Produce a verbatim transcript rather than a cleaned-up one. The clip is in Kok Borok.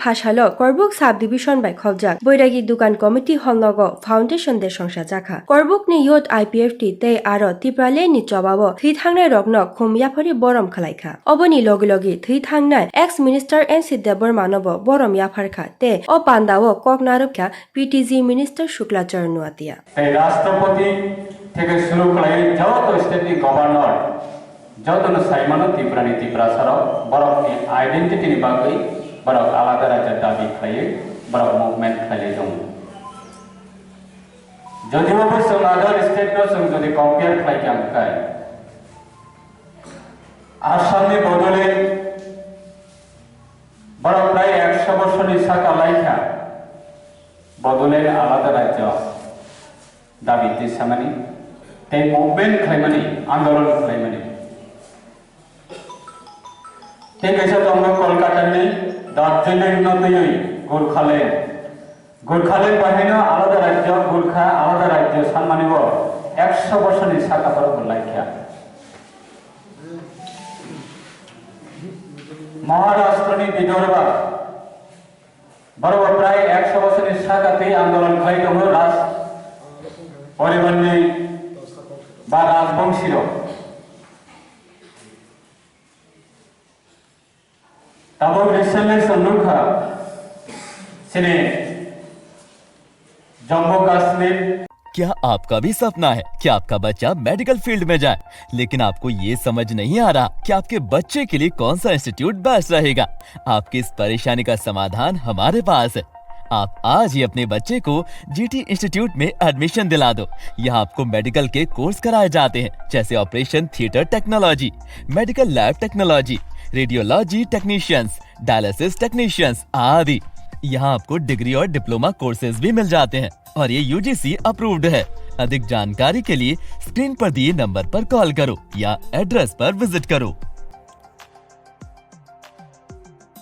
Asalo Korbuk Sub Division bai khobjak Boiragi Dukan Committee Hall nogo Foundation Day songsa jakha. Korbuk ni Youth I P F T tei aro Tipraland ni chobao thwi thangnai rokno khum yaphari borom khlaikha. Oboni logi logi thwi thangnai ex Minister N C Debbarma no bo borom yapharkha tei o pandao kok narwkha P T G Minister Shukla Charan Noatia. Tei Rashtrapati theke shuru khlaiwi joto state ni governor, jotono saimano Tripura ni Tiprasa rok borokni identity ni bagwi borok alada rajya dabi khlaiwi borok movement khlaiwi tongo. Jodi bo chwng other state no chwng jodi compare khlai kha hwnkhe Assam ni Bodoland borok prai ekso bosorni saka laikha Bodoland alada rajya dabi tisamani, tei movement khlaimani, andolon khlaimani. Tei kaisa tongo Kolkata ni Darjeeling no twiwi Gurkhaland. Gurkhaland bahaino alada rajya, Gurkha alada rajya sanmani bo ekso bosorni saka borok bo laikha. Maharashtra ni Vidarbha Borok prai ekso bosorni saka tei andolon khlai tongo Raj poribarni ba Rajbongsi rok. Tabuk recently chwng nukha chini Jammu Kashmir. क्या आपका भी सपना है कि आपका बच्चा medical field में जाए, लेकिन आपको ये समझ नहीं आ रहा कि आपके बच्चे के लिए कौन सा इंस्टीट्यूट बेस्ट रहेगा? आपकी इस परेशानी का समाधान हमारे पास है। आप आज ही अपने बच्चे को जीटी इंस्टीट्यूट में एडमिशन दिला दो। यहाँ आपको मेडिकल के कोर्स कराए जाते हैं, जैसे operation theatre technology, medical lab technology, radiology technicians, dialysis technicians आदि। यहाँ आपको डिग्री और डिप्लोमा कोर्सेज भी मिल जाते हैं और ये यूजीसी अप्रूव्ड है। अधिक जानकारी के लिए स्क्रीन पर दिए नंबर पर कॉल करो या एड्रेस पर विजिट करो।